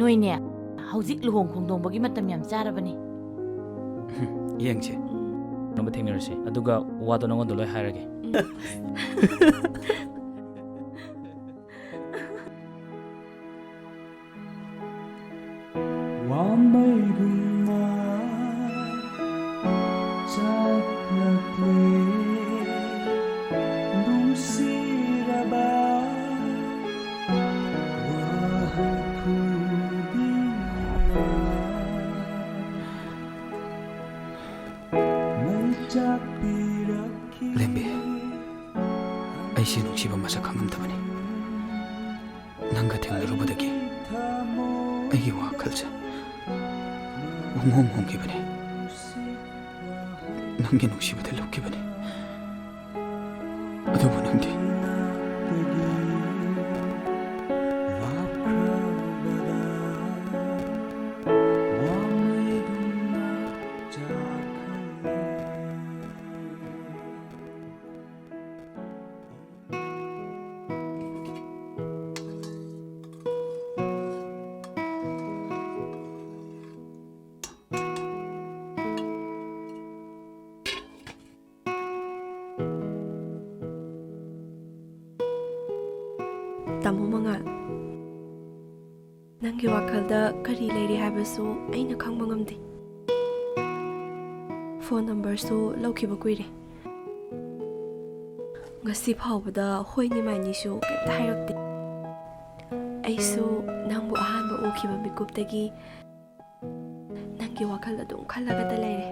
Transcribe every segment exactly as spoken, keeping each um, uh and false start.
ꯅꯣꯏꯅꯦ, ꯍꯧꯖꯤꯛ ꯂꯨꯍꯣꯡ ꯈꯣꯡꯗꯣꯡꯕꯒꯤ ꯃꯇꯝ ꯌꯥꯝ ꯆꯥꯔꯕꯅꯤ꯫ ꯌꯦꯡꯁꯦ꯫ ꯅꯣꯡꯃ ꯊꯦꯡꯅꯔꯁꯤ, ꯑꯗꯨꯒ ꯋꯥꯗꯣ ꯅꯉꯣꯟꯗ ꯂꯣꯏ ꯍꯥꯏꯔꯒꯦ꯫ ꯋꯥꯃꯩꯒꯨꯝꯅ ꯆꯠꯂꯛꯂꯦ ꯅꯨꯡꯁꯤꯔꯕ ꯋꯥꯍꯩ ꯈꯨꯗꯤꯡꯅ ꯃꯩ ꯆꯥꯛꯄꯤꯔꯛꯈꯤ꯫ ꯂꯦꯝꯕꯤ, ꯑꯩꯁꯦ ꯅꯨꯡꯁꯤꯕ ꯃꯁꯛ ꯈꯪꯉꯝꯗꯕꯅꯤ꯫ ꯅꯪꯒ ꯊꯦꯡꯅꯔꯨꯕꯗꯒꯤ ꯑꯩꯒꯤ ꯋꯥꯈꯜꯁꯦ ꯄꯨꯡꯍꯣꯡ ꯍꯣꯡꯈꯤꯕꯅꯤ꯫ ꯅꯪꯒꯤ ꯅꯨꯡꯁꯤꯕꯗ ꯂꯨꯞꯈꯤꯕꯅꯤ꯫ ꯑꯗꯨꯕꯨ ꯅꯪꯗꯤ ꯇꯥꯃꯣ ꯃꯉꯥꯜ, ꯅꯪꯒꯤ ꯋꯥꯈꯜꯗ ꯀꯔꯤ ꯂꯩꯔꯤ ꯍꯥꯏꯕꯁꯨ ꯑꯩꯅ ꯈꯪꯕ ꯉꯝꯗꯦ꯫ ꯐꯣꯟ ꯅꯝꯕꯔꯁꯨ ꯂꯧꯈꯤꯕ ꯀꯨꯏꯔꯦ꯫ ꯉꯁꯤ ꯐꯥꯎꯕꯗ ꯍꯣꯏꯅꯤ ꯃꯥꯏꯅꯤꯁꯨ ꯀꯩꯝꯇ ꯍꯥꯏꯔꯛꯇꯦ꯫ ꯑꯩꯁꯨ ꯅꯪꯕꯨ ꯑꯍꯥꯟꯕ ꯎꯈꯤꯕ ꯃꯤꯀꯨꯞꯇꯒꯤ ꯅꯪꯒꯤ ꯋꯥꯈꯜ ꯑꯗꯨꯝ ꯈꯜꯂꯒꯇ ꯂꯩꯔꯦ꯫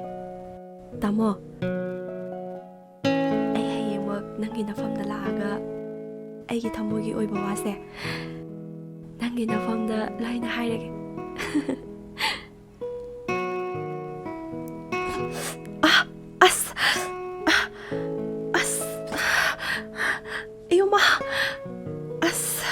ꯇꯥꯃꯣ, ꯑꯩ ꯍꯌꯦꯡꯃꯛ ꯅꯪꯒꯤ ꯅꯐꯝꯗ ꯂꯥꯛꯑꯒ ꯑꯩꯒꯤ ꯊꯃꯣꯏꯒꯤ ꯑꯣꯏꯕ ꯋꯥꯁꯦ ꯅꯪꯒꯤ ꯅꯐꯝꯗ ꯂꯣꯏꯅ ꯍꯥꯏꯔꯒꯦ꯫ ꯑꯥ, ꯑꯁ! ꯑꯥ, ꯑꯁ! ꯑꯌꯣꯃꯥ! ꯑꯁ!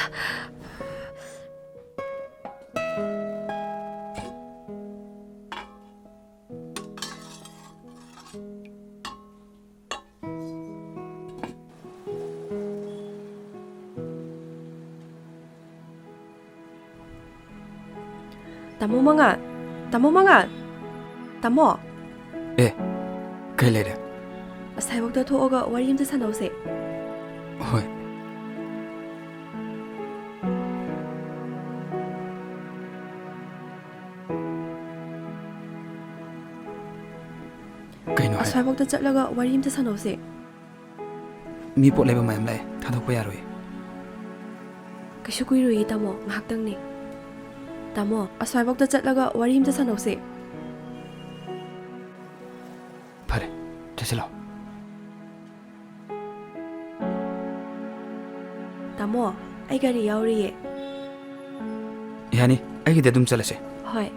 ꯇꯥꯃꯣ ꯃꯉꯥꯜ, ꯇꯥꯃꯣ ꯃꯉꯥꯜ, ꯇꯥꯃꯣ꯫ ꯑꯦ, ꯀꯩ ꯂꯩꯔꯦ? ꯑꯁ꯭ꯋꯥꯏꯐꯥꯎꯗ ꯊꯣꯛꯑꯒ ꯋꯥꯔꯤ ꯑꯝꯇ ꯁꯥꯟꯅꯧꯁꯦ꯫ ꯍꯣꯏ꯫ ꯀꯩꯅꯣ ꯍꯥꯏ? ꯑꯁ꯭ꯋꯥꯏꯐꯥꯎꯗ ꯆꯠꯂꯒ ꯋꯥꯔꯤ ꯑꯝꯇ ꯁꯥꯟꯅꯧꯁꯦ꯫ ꯃꯤ ꯄꯣꯠ ꯂꯩꯕ ꯃꯌꯥꯝ ꯂꯥꯛꯑꯦ, ꯊꯥꯗꯣꯛꯄ ꯌꯥꯔꯣꯏ꯫ ꯀꯩꯁꯨ ꯀꯨꯏꯔꯣꯏꯌꯦ ꯇꯥꯃꯣ, ꯉꯥꯏꯍꯥꯛꯇꯪꯅꯦ꯫ ꯇꯥꯃꯣ, ꯑꯁ꯭ꯋꯥꯏꯐꯥꯎꯗ ꯆꯠꯂꯒ ꯋꯥꯔꯤ ꯑꯝꯇ ꯁꯥꯟꯅꯧꯁꯦ꯫ ꯐꯔꯦ, ꯆꯠꯁꯤꯜꯂꯣ꯫ ꯇꯥꯃꯣ, ꯑꯩ ꯒꯥꯔꯤ ꯌꯥꯎꯔꯤꯌꯦ꯫ ꯌꯥꯅꯤ, ꯑꯩꯒꯤꯗꯤ ꯑꯗꯨꯝ ꯆꯠꯂꯁꯦ꯫ ꯍꯣꯏ꯫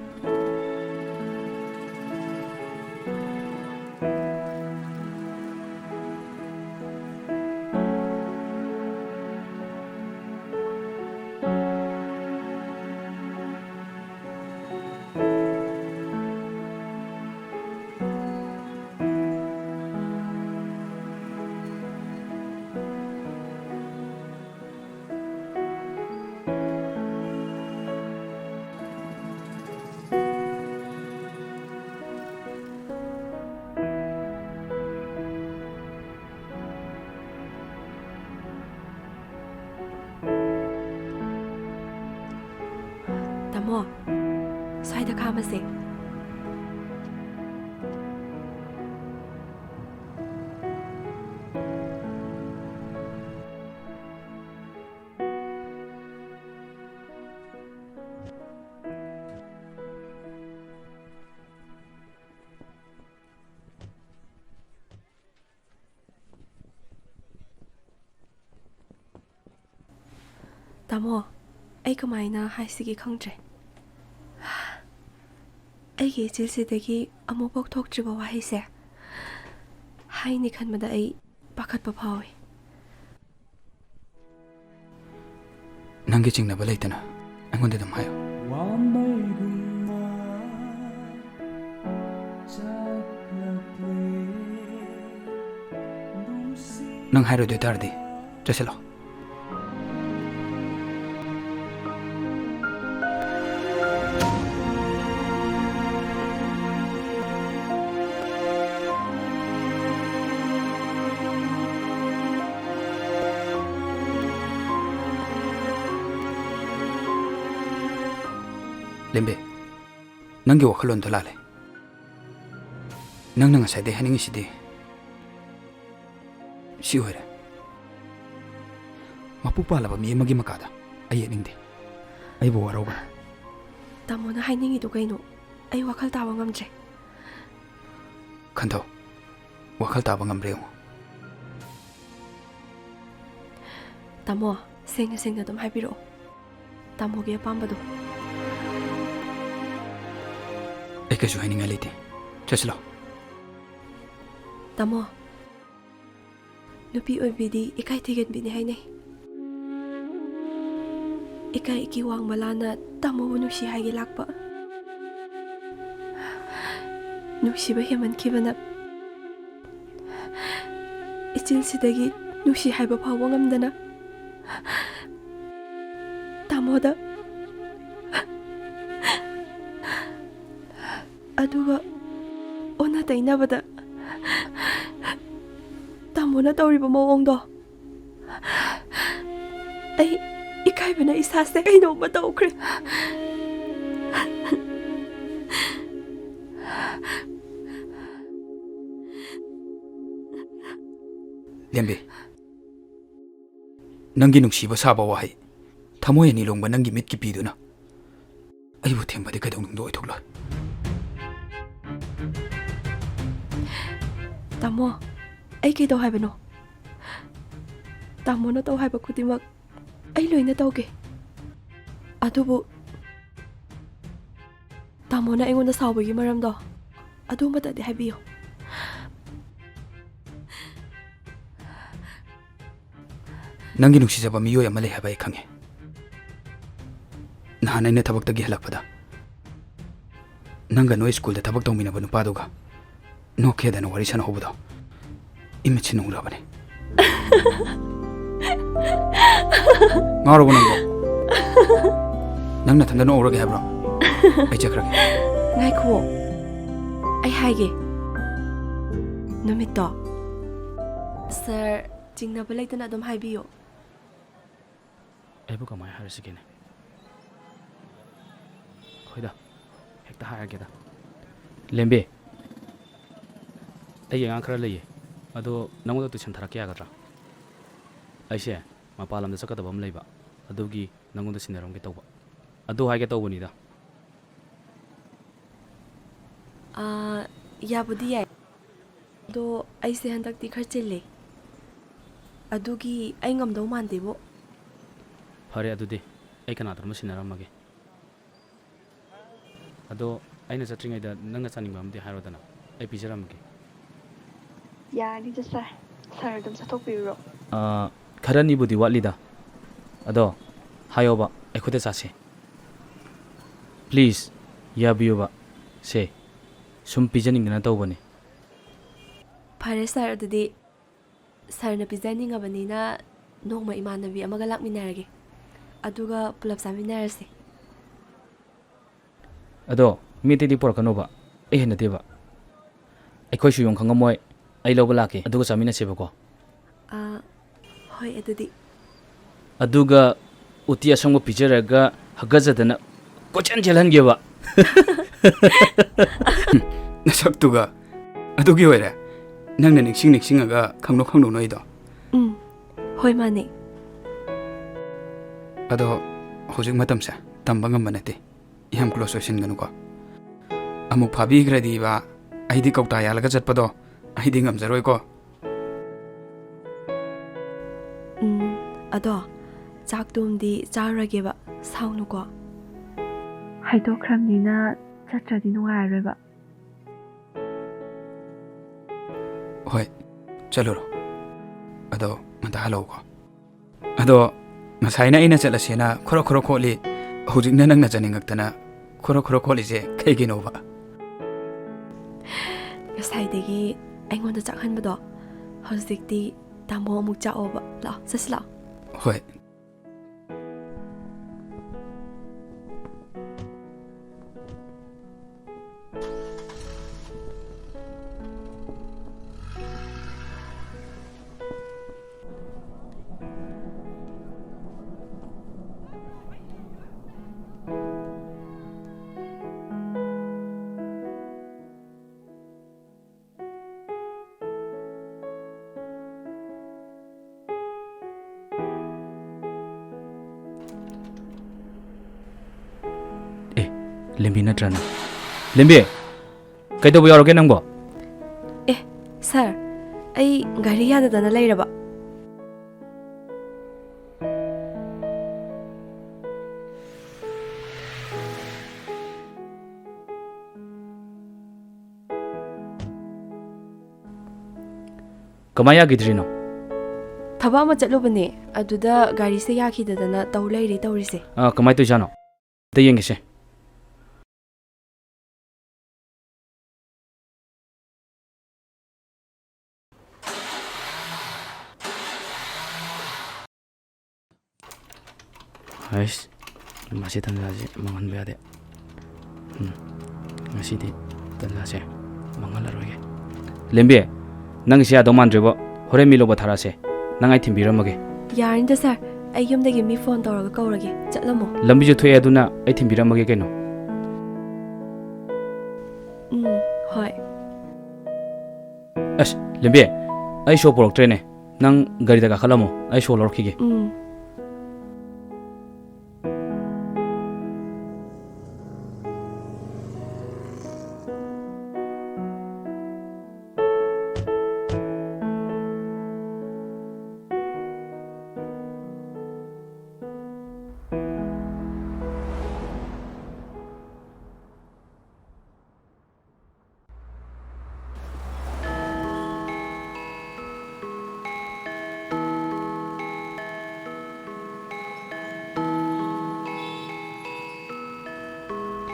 ꯇꯥꯃꯣ, ꯁ꯭ꯋꯥꯏꯗ ꯈꯥꯝꯃꯁꯦ꯫ ꯇꯥꯃꯣ, ꯑꯩ ꯀꯃꯥꯏꯅ ꯍꯥꯏꯁꯤꯒꯦ ꯈꯪꯗ꯭ꯔꯦ꯫ ꯑꯩꯒꯤ ꯏꯆꯤꯜꯁꯤꯗꯒꯤ ꯑꯃꯨꯛꯐꯥꯎ ꯊꯣꯛꯇ꯭ꯔꯤꯕ ꯋꯥꯍꯩꯁꯦ ꯍꯥꯏꯅꯤ ꯈꯟꯕꯗ ꯑꯩ ꯄꯥꯈꯠꯄ ꯐꯥꯎꯏ꯫ ꯅꯪꯒꯤ ꯆꯤꯡꯅꯕ ꯂꯩꯇꯅ ꯑꯩꯉꯣꯟꯗ ꯑꯗꯨꯝ ꯍꯥꯏꯌꯨ꯫ ꯅꯪ ꯍꯥꯏꯔꯣꯏꯗꯣꯏ ꯇꯥꯔꯗꯤ ꯆꯠꯁꯤꯜꯂꯣ꯫ ꯂꯦꯝꯕꯤ, ꯅꯪꯒꯤ ꯋꯥꯈꯜꯂꯣꯟꯗꯣ ꯂꯥꯜꯂꯦ꯫ ꯅꯪꯅ ꯉꯁꯥꯏꯗꯩ ꯍꯥꯏꯅꯤꯡꯉꯤꯁꯤꯗꯤ ꯁꯤ ꯑꯣꯏꯔꯦ꯫ ꯃꯄꯨ ꯄꯥꯜꯂꯕ ꯃꯤ ꯑꯃꯒꯤ ꯃꯀꯥꯗ ꯑꯩ ꯌꯦꯠꯅꯤꯡꯗꯦ꯫ ꯑꯩꯕꯨ ꯋꯥꯔꯧꯒꯅꯨ꯫ ꯇꯥꯃꯣꯅ ꯍꯥꯏꯅꯤꯡꯉꯤꯗꯣ ꯀꯩꯅꯣ? ꯑꯩ ꯋꯥꯈꯜ ꯇꯥꯕ ꯉꯝꯗ꯭ꯔꯦ꯫ ꯈꯟꯊꯧ꯫ ꯋꯥꯈꯜ ꯇꯥꯕ ꯉꯝꯕ꯭ꯔꯥ ꯌꯦꯡꯉꯨ꯫ ꯇꯥꯃꯣ, ꯁꯦꯡꯅ ꯁꯦꯡꯅ ꯑꯗꯨꯝ ꯍꯥꯏꯕꯤꯔꯛꯑꯣ꯫ ꯇꯥꯃꯣꯒꯤ ꯑꯄꯥꯝꯕꯗꯣ꯫ ꯑꯩ ꯀꯩꯁꯨ ꯍꯥꯏꯅꯤꯡꯉꯥꯏ ꯂꯩꯇꯦ꯫ ꯆꯠꯁꯤꯂꯣ꯫ ꯇꯥꯃꯣ, ꯅꯨꯄꯤ ꯑꯣꯏꯕꯤꯗꯤ ꯏꯀꯥꯏ ꯊꯤꯒꯟꯕꯤꯅꯤ ꯍꯥꯏꯅꯩ꯫ ꯏꯀꯥꯏ ꯏꯀꯤ ꯋꯥꯡꯃ ꯂꯥꯟꯅ ꯇꯥꯃꯣꯕꯨ ꯅꯨꯡꯁꯤ ꯍꯥꯏꯒꯦ ꯂꯥꯛꯄ꯫ ꯅꯨꯡꯁꯤꯕ ꯍꯦꯟꯃꯟꯈꯤꯕꯅ ꯏꯆꯤꯜꯁꯤꯗꯒꯤ ꯅꯨꯡꯁꯤ ꯍꯥꯏꯕ ꯐꯥꯎꯕ ꯉꯝꯗꯅ ꯇꯥꯃꯣꯗ, ꯑꯗꯨꯒ ꯑꯣꯟꯅ ꯇꯩꯅꯕꯗ ꯇꯥꯃꯣꯅ ꯇꯧꯔꯤꯕ ꯃꯑꯣꯡꯗꯣ, ꯑꯩ ꯏꯀꯥꯏꯕꯅ ꯏꯁꯥꯁꯦ ꯀꯩꯅꯣꯝꯃ ꯇꯧꯈ꯭ꯔꯦ꯫ ꯂꯦꯝꯕꯤ, ꯅꯪꯒꯤ ꯅꯨꯡꯁꯤꯕ ꯁꯥꯕ ꯋꯥꯍꯩ, ꯊꯃꯣꯏ ꯑꯅꯤ ꯂꯣꯡꯕ ꯅꯪꯒꯤ ꯃꯤꯠꯀꯤ ꯄꯤꯗꯨꯅ ꯑꯩꯕꯨ ꯊꯦꯝꯕꯗꯤ ꯀꯩꯗꯧꯅꯨꯡꯗ ꯑꯣꯏꯊꯣꯛꯂꯣꯏ꯫ ꯇꯥꯃꯣ, ꯑꯩ ꯀꯩꯗꯧ ꯍꯥꯏꯕꯅꯣ? ꯇꯥꯃꯣꯅ ꯇꯧ ꯍꯥꯏꯕ ꯈꯨꯗꯤꯡꯃꯛ ꯑꯩ ꯂꯣꯏꯅ ꯇꯧꯒꯦ꯫ ꯑꯗꯨꯕꯨ ꯇꯥꯃꯣꯅ ꯑꯩꯉꯣꯟꯗ ꯁꯥꯎꯕꯒꯤ ꯃꯔꯝꯗꯣ ꯑꯗꯨꯃꯇꯗꯤ ꯍꯥꯏꯕꯤꯌꯨ꯫ ꯅꯪꯒꯤ ꯅꯨꯡꯁꯤꯖꯕ ꯃꯤꯑꯣꯏ ꯑꯃ ꯂꯩ ꯍꯥꯏꯕ ꯑꯩ ꯈꯪꯉꯦ꯫ ꯅꯍꯥꯟ ꯑꯩꯅ ꯊꯕꯛꯇꯒꯤ ꯍꯜꯂꯛꯄꯗ ꯅꯪꯒ ꯅꯣꯏ ꯁ꯭ꯀꯨꯜꯗ ꯊꯕꯛ ꯇꯧꯃꯤꯟꯅꯕ ꯅꯨꯄꯥꯗꯨꯒ ꯅꯣꯛꯈꯦꯗꯅ ꯋꯥꯔꯤ ꯁꯥꯟꯅꯍꯧꯕꯗꯣ ꯏꯃꯤꯠꯁꯤꯅ ꯎꯔꯕꯅꯦ꯫ ꯉꯥꯎꯔꯕꯣ ꯅꯪꯕꯣ? ꯅꯪ ꯅꯊꯟꯗ ꯅꯣꯛꯍꯧꯔꯒꯦ ꯍꯥꯏꯕ꯭ꯔꯣ? ꯑꯩ ꯆꯠꯈ꯭ꯔꯒꯦ꯫ ꯉꯥꯏꯈꯨꯑꯣ, ꯑꯩ ꯍꯥꯏꯒꯦ꯫ ꯅꯨꯃꯤꯠꯇꯣ, ꯁꯥꯔ, ꯆꯤꯡꯅꯕ ꯂꯩꯇꯅ ꯑꯗꯨꯝ ꯍꯥꯏꯕꯤꯌꯨ꯫ ꯑꯩꯕꯨ ꯀꯃꯥꯏꯅ ꯍꯥꯏꯔꯁꯤꯒꯦꯅꯦ? ꯍꯣꯏꯗ, ꯍꯦꯛꯇ ꯍꯥꯏꯔꯒꯦꯗ꯫ ꯂꯦꯝꯕꯤ, ꯑꯩꯒꯤ ꯑꯉꯥꯡ ꯈꯔ ꯂꯩꯌꯦ, ꯑꯗꯣ ꯅꯪꯉꯣꯟꯗ ꯇꯨꯏꯁꯟ ꯊꯥꯔꯛꯀꯦ ꯌꯥꯒꯗ꯭ꯔꯥ? ꯑꯩꯁꯦ ꯃꯄꯥꯟ ꯂꯝꯗ ꯆꯠꯀꯗꯕ ꯑꯃ ꯂꯩꯕ, ꯑꯗꯨꯒꯤ ꯅꯪꯉꯣꯟꯗ ꯁꯤꯟꯅꯔꯝꯒꯦ ꯇꯧꯕ꯫ ꯑꯗꯨ ꯍꯥꯏꯒꯦ ꯇꯧꯕꯅꯤꯗ꯫ ꯑꯥ, ꯌꯥꯕꯨꯗꯤ ꯌꯥꯏ꯫ ꯑꯗꯣ ꯑꯩꯁꯦ ꯍꯟꯗꯛꯇꯤ ꯈꯔ ꯆꯤꯜꯂꯦ꯫ ꯑꯗꯨꯒꯤ ꯑꯩ ꯉꯝꯗꯧ ꯃꯥꯟꯗꯦꯕꯣ꯫ ꯐꯔꯦ ꯑꯗꯨꯗꯤ, ꯑꯩ ꯀꯅꯥꯗꯅꯣꯃ ꯁꯤꯟꯅꯔꯝꯃꯒꯦ꯫ ꯑꯗꯣ ꯑꯩꯅ ꯆꯠꯇ꯭ꯔꯤꯉꯩꯗ ꯅꯪꯅ ꯆꯥꯅꯤꯡꯕ ꯑꯃꯗꯤ ꯍꯥꯏꯔꯣꯗꯅ, ꯑꯩ ꯄꯤꯖꯔꯝꯃꯒꯦ꯫ ꯌꯥꯔꯅꯤꯗ ꯁꯥꯔ, ꯁꯥꯔ ꯑꯗꯨꯝ ꯆꯠꯊꯣꯛꯄꯤꯔꯨꯔꯣ꯫ ꯑꯥ, ꯈꯔꯅꯤꯕꯨꯗꯤ ꯋꯥꯠꯂꯤꯗ꯫ ꯑꯗꯣ ꯍꯥꯏꯌꯣꯕ, ꯑꯩꯈꯣꯏꯗ ꯆꯥꯁꯦ꯫ ꯄ꯭ꯂꯤꯖ, ꯌꯥꯕꯤꯌꯨꯕ꯫ ꯁꯦ, ꯁꯨꯝ ꯄꯤꯖꯅꯤꯡꯗꯅ ꯇꯧꯕꯅꯤ꯫ ꯐꯔꯦ ꯁꯥꯔ, ꯑꯗꯨꯗꯤ ꯁꯥꯔꯅ ꯄꯤꯖꯅꯤꯡꯉꯕꯅꯤꯅ ꯅꯣꯡꯃ ꯏꯃꯥꯟꯅꯕꯤ ꯑꯃꯒ ꯂꯥꯛꯃꯤꯟꯅꯔꯒꯦ, ꯑꯗꯨꯒ ꯄꯨꯂꯞ ꯆꯥꯃꯤꯟꯅꯔꯁꯦ꯫ ꯑꯗꯣ ꯃꯤ ꯑꯇꯩꯗꯤ ꯄꯨꯔꯛꯀꯅꯣꯕ, ꯑꯩ ꯍꯩꯅꯗꯦꯕ꯫ ꯑꯩꯈꯣꯏꯁꯨ ꯌꯣꯡ ꯈꯪꯉꯝꯃꯣꯏ, ꯑꯩ ꯂꯧꯕ ꯂꯥꯛꯀꯦ, ꯑꯗꯨꯒ ꯆꯥꯃꯤꯟꯅꯁꯦꯕꯀꯣ꯫ ꯑꯥ, ꯍꯣꯏ ꯑꯗꯨꯗꯤ꯫ ꯑꯗꯨꯒ ꯎꯇꯤ ꯑꯁꯪꯕ ꯄꯤꯖꯔꯒ ꯍꯒꯠꯆꯗꯅ ꯀꯣꯏꯆꯦꯟ ꯆꯦꯜꯍꯟꯒꯦꯕ꯫ ꯅꯁꯛꯇꯨꯒ꯫ ꯑꯗꯨꯒꯤ ꯑꯣꯏꯔꯦ ꯅꯪꯅ ꯅꯤꯡꯁꯤꯡ ꯅꯤꯡꯁꯤꯡꯉꯒ ꯈꯪꯅꯣ ꯈꯪꯅꯣ ꯅꯣꯏꯗꯣ꯫ ꯎꯝ, ꯍꯣꯏ ꯃꯥꯅꯦ꯫ ꯑꯗꯣ ꯍꯧꯖꯤꯛ ꯃꯇꯝꯁꯦ ꯇꯝꯕ ꯉꯝꯕ ꯅꯠꯇꯦ꯫ ꯌꯥꯝ ꯀ꯭ꯂꯣꯁ ꯑꯣꯏꯁꯤꯟꯒꯅꯨꯀꯣ꯫ ꯑꯃꯨꯛ ꯐꯥꯕꯤꯈ꯭ꯔꯗꯤꯕ, ꯑꯩꯗꯤ ꯀꯧꯇꯥ ꯌꯥꯜꯂꯒ ꯆꯠꯄꯗꯣ ꯑꯩꯗꯤ ꯉꯝꯖꯔꯣꯏꯀꯣ꯫ ꯎꯝ, ꯑꯗꯣ ꯆꯥꯛꯇꯨꯝꯗꯤ ꯆꯥꯔꯨꯔꯒꯦꯕ, ꯁꯥꯎꯅꯨꯀꯣ꯫ ꯍꯥꯏꯗꯣꯛꯈ꯭ꯔꯕꯅꯤꯅ ꯆꯠꯇ꯭ꯔꯗꯤ ꯅꯨꯡꯉꯥꯏꯔꯔꯣꯏꯕ꯫ ꯍꯣꯏ, ꯆꯠꯂꯨꯔꯣ꯫ ꯑꯗꯣ ꯉꯟꯇꯥ ꯍꯜꯂꯛꯎꯀꯣ꯫ ꯑꯗꯣ ꯉꯁꯥꯏꯅ ꯑꯩꯅ ꯆꯠꯂꯁꯦꯅ ꯈꯣꯔꯣ ꯈꯣꯔꯣ ꯈꯣꯠꯂꯤ, ꯍꯧꯖꯤꯛꯅ ꯅꯪꯅ ꯆꯠꯅꯤꯡꯉꯛꯇꯅ ꯈꯣꯔꯣ ꯈꯣꯔꯣ ꯈꯣꯠꯂꯤꯁꯦ ꯀꯩꯒꯤꯅꯣꯕ? ꯉꯁꯥꯏꯗꯒꯤ ꯑꯩꯉꯣꯟꯗ ꯆꯥꯛꯍꯟꯕꯗꯣ, ꯍꯧꯖꯤꯛꯇꯤ ꯇꯥꯃꯣ ꯑꯃꯨꯛ ꯆꯥꯛꯑꯣꯕ꯫ ꯂꯥꯛꯑꯣ, ꯆꯠꯁꯤ ꯂꯥꯛꯑꯣ꯫ ꯍꯣꯏ꯫ ꯂꯦꯝꯕꯤ ꯅꯠꯇ꯭ꯔꯅ? ꯂꯦꯝꯕꯤ, ꯀꯩꯗꯧꯕ ꯌꯥꯎꯔꯒꯦ ꯅꯪꯕꯣ? ꯑꯦ, ꯁꯥꯔ, ꯑꯩ ꯒꯥꯔꯤ ꯌꯥꯗꯗꯅ ꯂꯩꯔꯕ꯫ ꯀꯃꯥꯏ ꯌꯥꯈꯤꯗ꯭ꯔꯤꯅꯣ? ꯊꯕꯛ ꯑꯃ ꯆꯠꯂꯨꯕꯅꯦ, ꯑꯗꯨꯗ ꯒꯥꯔꯤꯁꯦ ꯌꯥꯈꯤꯗꯗꯅ ꯇꯧ ꯂꯩꯔꯦ ꯇꯧꯔꯤꯁꯦ꯫ ꯑꯥ, ꯀꯃꯥꯏ ꯇꯧꯔꯤꯖꯥꯠꯅꯣ? ꯑꯝꯇ ꯌꯦꯡꯒꯦꯁꯦ꯫ ꯍꯩꯁ, ꯃꯁꯤ ꯇꯟꯖꯥꯁꯤ ꯃꯥꯡꯍꯟꯕ ꯌꯥꯗꯦ꯫ ꯎꯝ, ꯉꯁꯤꯗꯤ ꯇꯟꯖꯥꯁꯦ ꯃꯥꯡꯍꯜꯂꯔꯣꯏꯒꯦ꯫ ꯂꯦꯝꯕꯤ, ꯅꯪꯒꯤꯁꯤ ꯌꯥꯗꯧ ꯃꯥꯟꯗ꯭ꯔꯦꯕꯣ꯫ ꯍꯣꯔꯦꯟ ꯃꯤ ꯂꯧꯕ ꯊꯥꯔꯛꯑꯁꯦ꯫ ꯅꯪ ꯑꯩ ꯊꯤꯟꯕꯤꯔꯝꯃꯒꯦ꯫ ꯌꯥꯔꯅꯤꯗ ꯁꯥꯔ, ꯑꯩ ꯌꯨꯝꯗꯒꯤ ꯃꯤ ꯐꯣꯟ ꯇꯧꯔꯒ ꯀꯧꯔꯒꯦ꯫ ꯆꯠꯂꯝꯃꯣ꯫ ꯂꯝꯕꯤꯁꯨ ꯊꯣꯛꯑꯦ, ꯑꯗꯨꯅ ꯑꯩ ꯊꯤꯟꯕꯤꯔꯝꯃꯒꯦ ꯀꯩꯅꯣ꯫ ꯎꯝ, ꯍꯣꯏ꯫ ꯑꯁ, ꯂꯦꯝꯕꯤ, ꯑꯩ ꯁꯣ ꯄꯨꯔꯛꯇ꯭ꯔꯦꯅꯦ꯫ ꯅꯪ ꯒꯥꯔꯤꯗ ꯀꯥꯈꯠꯂꯝꯃꯣ, ꯑꯩ ꯁꯣ ꯂꯧꯔꯛꯈꯤꯒꯦ꯫ ꯎꯝ꯫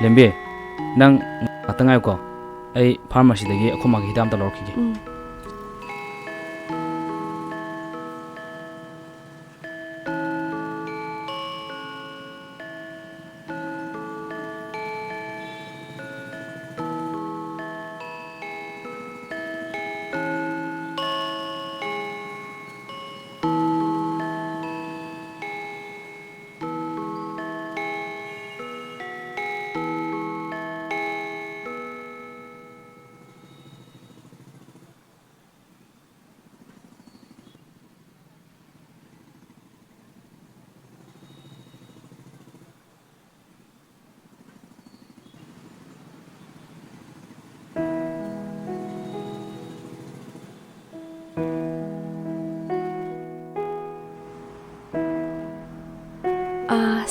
ꯂꯦꯝꯕꯤ, ꯅꯪ ꯉꯥꯛꯇ ꯉꯥꯏꯌꯨꯀꯣ꯫ ꯑꯩ ꯐꯥꯔꯃꯥꯁꯤꯗꯒꯤ ꯑꯩꯈꯣꯏ ꯃꯥꯒꯤ ꯍꯤꯗꯥꯛ ꯑꯝꯇ ꯂꯧꯔꯛꯈꯤꯒꯦ꯫ ꯎꯝ꯫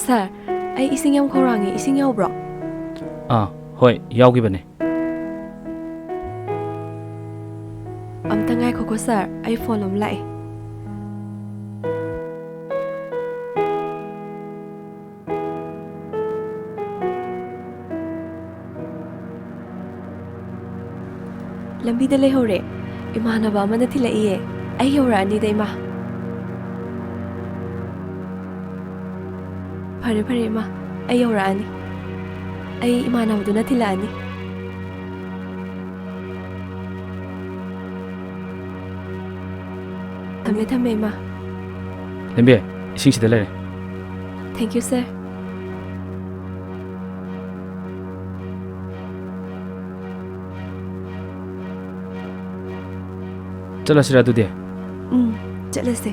ꯁꯥꯔ, ꯑꯩ ꯏꯁꯤꯡ ꯌꯥꯝ ꯈꯧꯔꯥꯡꯉꯦ, ꯏꯁꯤꯡ ꯌꯥꯎꯕ꯭ꯔꯣ? ꯑꯥ, ꯍꯣꯏ, ꯌꯥꯎꯈꯤꯕꯅꯦ꯫ ꯑꯝꯇ ꯉꯥꯏꯈꯣꯀꯣ ꯁꯥꯔ, ꯑꯩ ꯐꯣꯟ ꯑꯃ ꯂꯥꯛꯑꯦ꯫ ꯂꯝꯕꯤꯗ ꯂꯩꯍꯧꯔꯦ꯫ ꯏꯃꯥꯟꯅꯕ ꯑꯃꯅ ꯊꯤꯜꯂꯛꯏꯌꯦ꯫ ꯑꯩ ꯌꯧꯔꯛꯑꯅꯤꯗ, ꯏꯃꯥ꯫ ꯐꯔꯦ, ꯐꯔꯦ, ꯏꯃꯥ꯫ ꯑꯩ ꯌꯧꯔꯛꯑꯅꯤ꯫ ꯑꯩ ꯏꯃꯥꯟꯅꯕꯗꯨꯅ ꯊꯤꯜꯂꯛꯑꯅꯤ꯫ ꯊꯝꯃꯦ, ꯊꯝꯃꯦ, ꯏꯃꯥ꯫ ꯂꯦꯝꯕꯤ, ꯏꯁꯤꯡ ꯁꯤꯗ ꯂꯩꯔꯦ꯫ Thank you, sir꯫ ꯆꯠꯂꯁꯤꯔ ꯑꯗꯨꯗꯤ? ꯎꯝ, ꯆꯠꯂꯁꯦ꯫